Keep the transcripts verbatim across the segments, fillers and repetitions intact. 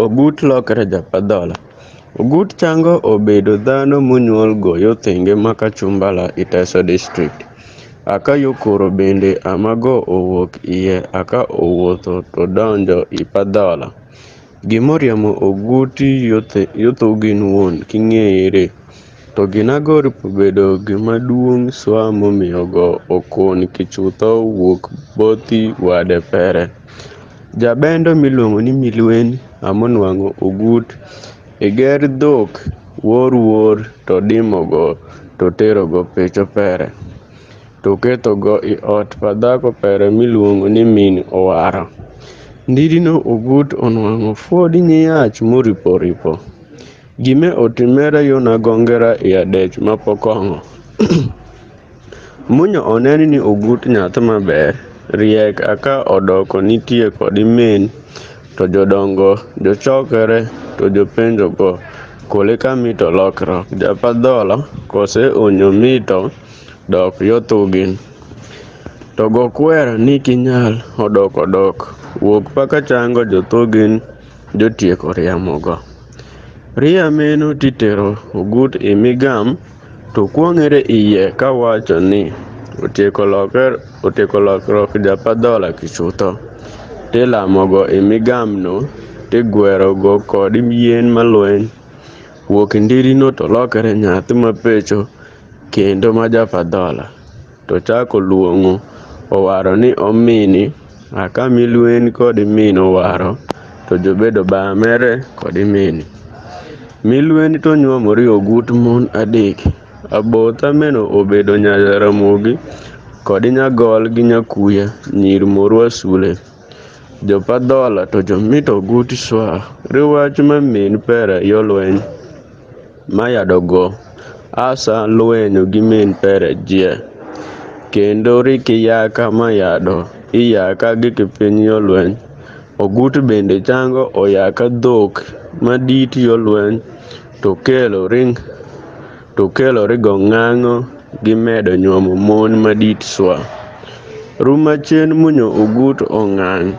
Ogut lokre japadhola. Ogut chango obedo dhano monyuol go yo thenge ma Kachumbala i Teso District. Aka yo kuro bende ama go owuok iye aka owuotho to donjo i padhola. Gimoriemo Oguti yo thi-, yo thugin wuon king'eyere. To ginago ripo bedo gima duong' swa momiyo go okun kichutho wuok bothi wade pere. Jabendo miluongo ni Milwen amonwang'o Ogut e ger dhok wor wor to dimogo to terogo pecho pere. To kethogo i ot pa dhako pere miluongo ni min Owaro. Ndidino Ogut onwang'o fwod nyiyach moripo ripo. Gime otimere yo nagongera i adech ma pokong'o. Munyo oneni ni Ogut nyathi maber, riek aka odoko nitie kod min, to jodongo, jochokere, to jopenjogo, kole ka mito lokruok, japadhola, kose onyo mito dok yo thugin. To go kwero ni kinyal odok odok, wuok paka chango jothugin jotieko riamogo. Ria meno titero Ogut i migam, to kwong'ere iye ka wacho ni otieko loker-, otieko lokruok japadhola kichutho. Tilamogo i migamno, tigwerogo kod yien malweny. Wuok ndirino to lokere nyathi mapecho kendo ma japadhola. To chako luong'o Owaro ni omini, aka Milwen kod min Owaro, to jobedo bamere kod mini. Milwen to nyuomore Ogut mon adek. Abotha meno obedo nya Jaramogi, kod Nyagol gi Nyakuya, nyir Morwa Sule. Jopadhola to jomito Ogut swa, riwach ma min pere yo lweny. Mayado go, asa lwenyo gi min pere jie. Kendo riki yaka mayado, iyaka gi kipiny yo lweny. Ogut bende chango oyaka dhok madit yo lweny, to kelo ring, to kelo rigo ng'ang'o gi medo nyuomo mon madit swa. Rum machien munyo Ogut ong'ang',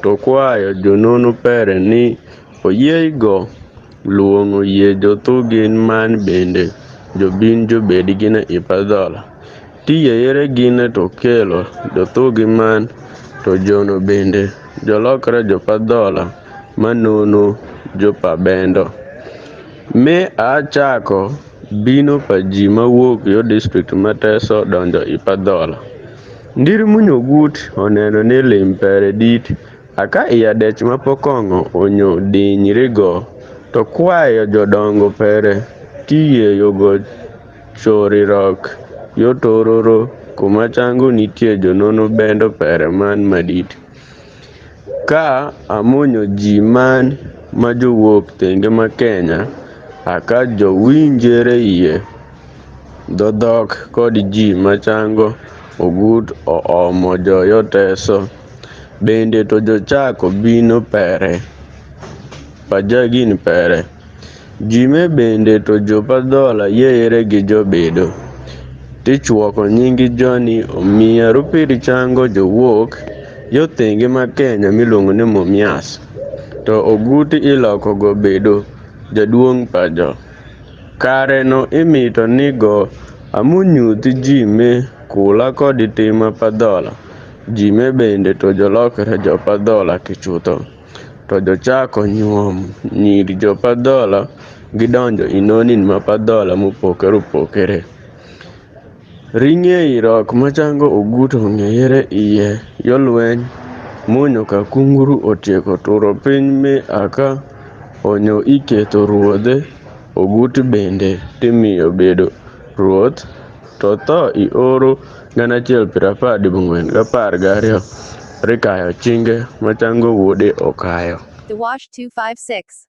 to kwayo jonono pere ni oyie go luong'o yie jothugin man bende jobin jobed gine i padhola. Tiyeyere gine to kelo jothugi man to jono bende jolokre jopadhola manono jopabendo. Me achako bino pa ji mawuok yo district ma Teso donjo i padhola. Ndir munyo Ogut oneno ni lim pere dit, aka i adech ma pokong'o onyo dinyrigo, to kwayo jodongo pere, tiyeyogo chori rok yo tororo, kuma chango nitie jonono bendo pere man madit. Ka amonyo ji man ma jowuok thenge ma Kenya, aka jowinjere yie. Dhodhok kod ji machango Ogut oomo joyo Teso. Bende to jochako bino pere, pajagin pere. Ji me bende to jopadhola yeyere gi jobedo. Tichwoko nyingi joni omiya rupiri chango jowuok yo thenge ma Kenya miluongo ni Mumias. To Oguti iloko go bedo jaduong' pajo. Kare no imito ni go amunyuthi ji me kula kod tim ma padhola. Ji me bende to jolokre jopadhola kichutho. To jochako nyuom nyiri jopadhola gidonjo inonin ma padhola mopogore opogore. Ring'ei rok machango Ogut ong'eyere iye yo lweny, munyo ka kunguru otieko turo piny mi aka onyo iketho ruodhe. Ogut bende timiyo bedo ruoth, to tho ioro gana achiel piero apar dibung'wen gapar gariyo, rikayo chinge machango wuode okayo. The Wash two five six.